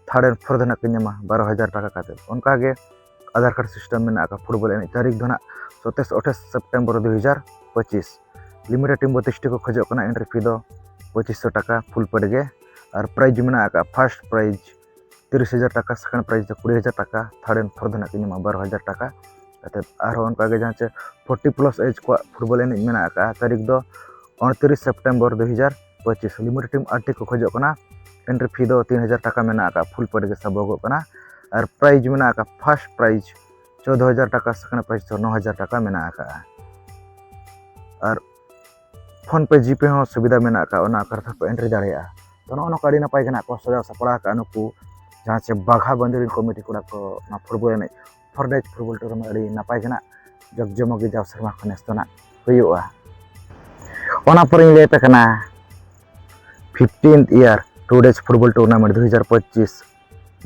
ᱛᱷᱟᱨᱰ ᱮᱱᱰ ᱯᱷᱳᱨᱛᱷ ᱫᱚ ᱱᱟᱜ ᱠᱤᱱ ᱧᱟᱢᱟ ᱵᱟᱨᱚ ᱦᱟᱡᱟᱨ ᱴᱟᱠᱟ ᱠᱟᱛᱮ᱾ ᱚᱱᱠᱟᱜᱮ ᱟᱫᱷᱟᱨ ᱠᱟᱨᱰ ᱥᱤᱥᱴᱮᱢ ᱢᱮᱱᱟᱜ ᱟᱠᱟᱫ ᱯᱷᱩᱴᱵᱚᱞ ᱮᱱᱮᱡ᱾ ᱛᱟᱹᱨᱤᱠᱷ ᱫᱚ ᱱᱟᱜ ᱥᱟᱛᱟᱥ ᱟᱴᱷᱟᱥ ᱥᱮᱯᱴᱮᱢᱵᱚᱨ ᱫᱩ ᱦᱟᱡᱟᱨ ᱯᱚᱸᱪᱤᱥ᱾ ᱞᱤᱢᱤᱴᱮᱰ ᱴᱤᱢ ᱵᱚᱛᱤᱥ ᱴᱤ ᱠᱚ ᱠᱷᱚᱡᱚᱜ ᱠᱟᱱᱟ᱾ ᱮᱱᱴᱨᱤ ᱯᱷᱤ ᱫᱚ ᱯᱚᱸᱪᱤᱥ ᱥᱚ ᱴᱟᱠᱟ ᱯᱷᱩᱞ ᱯᱮᱰ ᱜᱮ᱾ ᱟᱨ ᱯᱨᱟᱭᱤᱡᱽ ᱢᱮᱱᱟᱜ ᱟᱠᱟᱫ, ᱯᱷᱟᱨᱥᱴ ᱯᱨᱟᱭᱤᱡᱽ ᱛᱤᱨᱤᱥ ᱦᱟᱡᱟᱨ ᱴᱟᱠᱟ, ᱥᱮᱠᱮᱱᱰ ᱯᱨᱟᱭᱤᱡᱽ ᱫᱚ ᱠᱩᱲᱤ ᱦᱟᱡᱟᱨ ᱴᱟᱠᱟ, ᱛᱷᱟᱨᱰ ᱮᱱᱰ ᱯᱷᱳᱨᱛᱷ ᱫᱚ ᱱᱟᱜ ᱠᱤᱱ ᱧᱟᱢᱟ ᱵᱟᱨᱚ ᱦᱟᱡᱟᱨ ᱴᱟᱠᱟ ᱠᱟᱛᱮ᱾ ᱟᱨᱦᱚᱸ ᱚᱱᱠᱟᱜᱮ ᱡᱟᱦᱟᱸ ᱪᱮ ᱯᱷᱳᱨᱴᱤ ᱯᱞᱟᱥ ᱮᱡᱽ ᱠᱚᱣᱟᱜ ᱯᱷᱩᱴᱵᱚᱞ ᱮᱱᱮᱡ ᱢᱮᱱᱟᱜ ᱟᱠᱟᱫᱼᱟ, ᱛᱟᱹᱨᱤᱠᱷ ᱫᱚ ᱩᱱᱛᱨᱤᱥ ᱥᱮᱯᱴᱮᱢᱵᱚᱨ ᱫᱩ ᱦᱟᱡᱟᱨ ᱯᱚᱸᱪᱤᱥ᱾ ᱞᱤᱢᱤᱴᱮᱰ ᱴᱤᱢ ᱟᱴ ᱴᱤ ᱠᱚ ᱠᱷᱚᱡᱚᱜ ᱠᱟᱱᱟ᱾ ᱮᱱᱴᱨᱤ ᱯᱷᱤ ᱫᱚ ᱛᱤᱱ ᱦᱟᱡᱟᱨ ᱴᱟᱠᱟ ᱢᱮᱱᱟᱜ ᱟᱠᱟᱫᱼᱟ, ᱯᱷᱩᱞ ᱯᱮᱰ ᱜᱮ ᱥᱟᱵᱚᱜᱚᱜ ᱠᱟᱱᱟ᱾ ᱟᱨ ᱯᱨᱟᱭᱤᱡᱽ ᱢᱮᱱᱟᱜ ᱟᱠᱟᱫ, ᱯᱷᱟᱨᱥᱴ ᱯᱨᱟᱭᱤᱡᱽ ᱪᱳᱫᱽᱫᱳ ᱦᱟᱡᱟᱨ ᱴᱟᱠᱟ, ᱥᱮᱠᱮᱱᱰ ᱯᱨᱟᱭᱤᱡᱽ ᱫᱚ ᱱᱚ ᱦᱟᱡᱟᱨ ᱴᱟᱠᱟ ᱢᱮᱱᱟᱜ ᱟᱠᱟᱫᱼᱟ᱾ ᱟᱨ ᱯᱷᱳᱱ ᱯᱮ, ᱡᱤᱯᱮ ᱦᱚᱸ ᱥᱩᱵᱤᱫᱷᱟ ᱢᱮᱱᱟᱜ ᱟᱠᱟᱫ, ᱚᱱᱟ ᱟᱠᱟᱨ ᱛᱮᱦᱚᱸ ᱯᱮ ᱮᱱᱴᱨᱤ ᱫᱟᱲᱮᱭᱟᱜᱼᱟ᱾ ᱛᱚ ᱱᱚᱜᱼᱚ ᱱᱚᱝᱠᱟ ᱟᱹᱰᱤ ᱱᱟᱯᱟᱭ ᱜᱮ ᱱᱟᱜ ᱠᱚ ᱥᱟᱡᱟᱣ ᱥᱟᱯᱲᱟᱣ ᱟᱠᱟᱫᱼᱟ ᱱᱩᱠᱩ ᱡᱟᱦᱟᱸ ᱪᱮ ᱵᱟᱜᱷᱟ ᱵᱟᱸᱫᱤ ᱨᱮᱱ ᱠᱚᱢᱤᱴᱤ ᱠᱚᱲᱟ ᱠᱚ ᱚᱱᱟ ᱯᱷᱩᱴᱵᱚᱞ ᱮᱱᱮᱡ᱾ four days football tournament ᱟᱹᱰᱤ ᱱᱟᱯᱟᱭ ᱜᱮ ᱱᱟᱜ ᱡᱚᱠ ᱡᱚᱢᱚᱠ ᱜᱮ ᱡᱟᱣ ᱥᱮᱨᱢᱟ ᱠᱷᱚᱱ ᱱᱮᱥ ᱫᱚ ᱱᱟᱜ ᱦᱩᱭᱩᱜᱼᱟ᱾ ᱚᱱᱟ ᱯᱚᱨᱮᱧ ᱞᱟᱹᱭ ᱟᱯᱮ ᱠᱟᱱᱟ fifteenth year two days football tournament ᱫᱩ ᱦᱟᱡᱟᱨ ᱯᱚᱸᱪᱤᱥ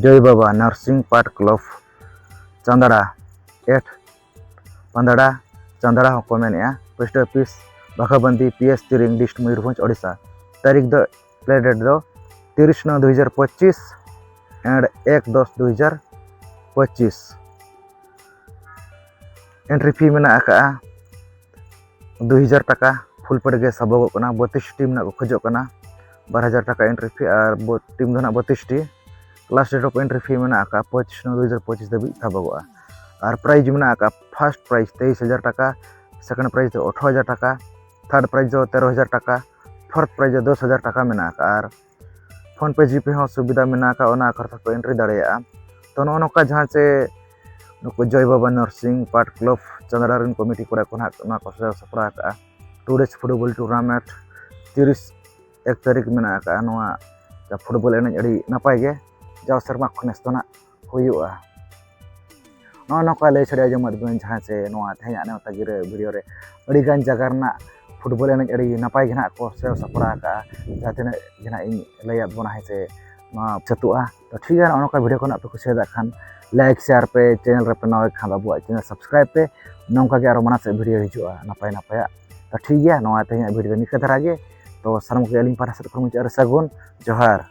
ᱡᱚᱭ ᱵᱟᱵᱟ ᱱᱟᱨᱥᱤᱝ ᱯᱟᱴ ᱠᱞᱟᱵᱽ ᱪᱟᱸᱫᱲᱟ at ᱯᱟᱸᱫᱲᱟ ᱪᱟᱸᱫᱲᱟ ᱦᱚᱸᱠᱚ ᱢᱮᱱᱮᱜᱼᱟ, post office Baghabandi, P S Tiring, district Mayurbhanj, Odisha. ᱛᱟᱹᱨᱤᱠᱷ ᱫᱚ, play date ᱫᱚ ᱛᱤᱨᱤᱥ ᱱᱚ ᱫᱩ ᱦᱟᱡᱟᱨ ᱯᱚᱸᱪᱤᱥ and ᱮᱠ ᱫᱚᱥ ᱫᱩ ᱦᱟᱡᱟᱨ ᱯᱚᱸᱪᱤᱥ᱾ ᱮᱱᱴᱨᱤ ᱯᱷᱤ ᱢᱮᱱᱟᱜ ᱟᱠᱟᱫᱼᱟ ᱫᱩ ᱦᱟᱡᱟᱨ ᱴᱟᱠᱟ, ᱯᱷᱩᱞ ᱯᱮᱰ ᱜᱮ ᱥᱟᱵᱚᱜᱚᱜ ᱠᱟᱱᱟ᱾ ᱵᱚᱛᱤᱥ ᱴᱤᱢ ᱨᱮᱱᱟᱜ ᱠᱚ ᱠᱷᱚᱡᱚᱜ ᱠᱟᱱᱟ ᱵᱟᱨ ᱦᱟᱡᱟᱨ ᱴᱟᱠᱟ ᱮᱱᱴᱨᱤ ᱯᱷᱤ, ᱟᱨ ᱴᱤᱢ ᱫᱚ ᱱᱟᱜ ᱵᱚᱛᱤᱥ ᱴᱤ᱾ Last date of entry fee ᱢᱮᱱᱟᱜ ᱟᱠᱟᱫ ᱯᱚᱸᱪᱤᱥ ᱱᱚ ᱫᱩ ᱦᱟᱡᱟᱨ ᱯᱚᱸᱪᱤᱥ ᱫᱷᱟᱹᱵᱤᱡ ᱥᱟᱵᱚᱜᱚᱜᱼᱟ᱾ ᱟᱨ ᱯᱨᱟᱭᱤᱡᱽ ᱢᱮᱱᱟᱜ ᱟᱠᱟᱫ ᱯᱷᱟᱨᱥᱴ ᱯᱨᱟᱭᱤᱡᱽ ᱛᱮᱭᱤᱥ ᱦᱟᱡᱟᱨ ᱴᱟᱠᱟ, ᱥᱮᱠᱮᱱᱰ ᱯᱨᱟᱭᱤᱡᱽ ᱫᱚ ᱟᱴᱷᱨᱚ ᱦᱟᱡᱟᱨ ᱴᱟᱠᱟ, ᱛᱷᱟᱨᱰ ᱯᱨᱟᱭᱤᱡᱽ ᱫᱚ ᱛᱮᱨᱚ ᱦᱟᱡᱟᱨ ᱴᱟᱠᱟ, ᱯᱷᱳᱨᱛᱷ ᱯᱨᱟᱭᱤᱡᱽ ᱫᱚ ᱫᱚᱥ ᱦᱟᱡᱟᱨ ᱴᱟᱠᱟ ᱢᱮᱱᱟᱜ ᱟᱠᱟᱫ᱾ ᱟᱨ ᱯᱷᱳᱱ ᱯᱮ, ᱡᱤᱯᱮ ᱦᱚᱸ ᱥᱩᱵᱤᱫᱷᱟ ᱢᱮᱱᱟᱜ ᱟᱠᱟᱫ, ᱚᱱᱟ ᱟᱠᱷᱲᱟ ᱛᱮᱠᱚ ᱮᱱᱴᱨᱤ ᱫᱟᱲᱮᱭᱟᱜᱼᱟ᱾ ᱛᱚ, ᱱᱚᱜᱼᱚ ᱱᱚᱝᱠᱟ ᱡᱟᱦᱟᱸ ᱪᱮ ᱱᱩᱠᱩ ᱡᱚᱭ ᱵᱟᱵᱟ ᱱᱟᱨᱥᱤᱝ ᱯᱟᱴ ᱠᱞᱟᱵᱽ ᱪᱟᱸᱫᱲᱟ ᱨᱮᱱ ᱠᱚᱢᱤᱴᱤ ᱠᱚᱲᱟ ᱠᱚ ᱱᱟᱦᱟᱜ ᱱᱚᱣᱟ ᱠᱚ ᱥᱟᱡᱟᱣ ᱥᱟᱯᱲᱟᱣ ᱟᱠᱟᱫᱼᱟ᱾ ᱴᱩ ᱰᱮᱡᱽ ᱯᱷᱩᱴᱵᱚᱞ ᱴᱩᱨᱱᱟᱢᱮᱱᱴ ᱛᱤᱨᱤᱥ ᱮᱠ ᱛᱟᱹᱨᱤᱠᱷ ᱢᱮᱱᱟᱜ ᱟᱠᱟᱫᱼᱟ᱾ ᱱᱚᱣᱟ ᱯᱷᱩᱴᱵᱚᱞ ᱮᱱᱮᱡ ᱟᱹᱰᱤ ᱱᱟᱯᱟᱭ ᱜᱮ ᱡᱟᱣ ᱥᱮᱨᱢᱟ ᱠᱷᱚᱱ ᱱᱮᱥ ᱫᱚ ᱱᱟᱜ ᱦᱩᱭᱩᱜᱼᱟ᱾ ᱱᱚᱜᱼᱚ ᱱᱚᱝᱠᱟ ᱞᱟᱹᱭ ᱥᱟᱰᱮ ᱟᱸᱡᱚᱢᱟᱫ ᱵᱚᱱ ᱡᱟᱦᱟᱸ ᱪᱮ ᱱᱚᱣᱟ ᱛᱮᱦᱮᱧᱟᱜ ᱱᱮᱣᱛᱟ ᱜᱤᱨᱟᱹ ᱵᱷᱤᱰᱤᱭᱳ ᱨᱮ ᱟᱹᱰᱤᱜᱟᱱ ᱡᱟᱭᱜᱟ ᱨᱮᱱᱟᱜ ᱯᱷᱩᱴᱵᱚᱞ ᱮᱱᱮᱡ ᱟᱹᱰᱤ ᱱᱟᱯᱟᱭ ᱜᱮ ᱱᱟᱦᱟᱜ ᱠᱚ ᱥᱟᱡᱟᱣ ᱥᱟᱯᱲᱟᱣ ᱟᱠᱟᱫᱼᱟ᱾ ᱡᱟᱦᱟᱸ ᱛᱤᱱᱟᱹᱜ ᱜᱮ ᱱᱟᱦᱟᱜ ᱤᱧ ᱞᱟᱹᱭᱟᱫ ᱵᱚᱱᱟ, ᱦᱮᱸ ᱥᱮ, ᱱᱚᱣᱟ ᱥᱟᱹᱛᱩᱜᱼᱟ᱾ ᱛᱚ, ᱴᱷᱤᱠ ᱜᱮᱭᱟ, ᱱᱚᱜᱼᱚ ᱱᱚᱝᱠᱟ ᱵᱷᱤᱰᱤᱭᱳ ᱠᱚ ᱱᱟᱜ ᱯᱮ ᱠᱩᱥᱤᱭᱟᱫ ᱠᱷᱟᱱ ᱞᱟᱭᱤᱠ, ᱥᱮᱭᱟᱨ ᱯᱮ, ᱪᱮᱱᱮᱞ ᱨᱮᱯᱮ ᱱᱟᱣᱟ ᱠᱷᱟᱱ ᱟᱵᱚᱣᱟᱜ ᱪᱮᱱᱮᱞ ᱥᱟᱵᱥᱠᱨᱟᱭᱤᱵ ᱯᱮ᱾ ᱱᱚᱝᱠᱟ ᱜᱮ ᱟᱨᱚ ᱢᱟᱲᱟᱝ ᱥᱮᱫ ᱵᱷᱤᱰᱤᱭᱳ ᱦᱤᱡᱩᱜᱼᱟ ᱱᱟᱯᱟᱭ ᱱᱟᱯᱟᱭᱟᱜ᱾ ᱛᱚ, ᱴᱷᱤᱠ ᱜᱮᱭᱟ, ᱱᱚᱣᱟ ᱛᱮᱦᱮᱧᱟᱜ ᱵᱷᱤᱰᱤᱭᱳ ᱫᱚ ᱱᱤᱝᱠᱟᱹ ᱫᱷᱟᱨᱟ ᱜᱮ᱾ ᱛᱚ, ᱥᱟᱱᱟᱢ ᱠᱚᱜᱮ ᱟᱹᱞᱤᱧ ᱯᱟᱦᱴᱟ ᱥᱮᱫ ᱠᱷᱚᱱ ᱢᱩᱪᱟᱹᱫ ᱨᱮ ᱥᱟᱹᱜᱩᱱ ᱡᱚᱦᱟᱨ᱾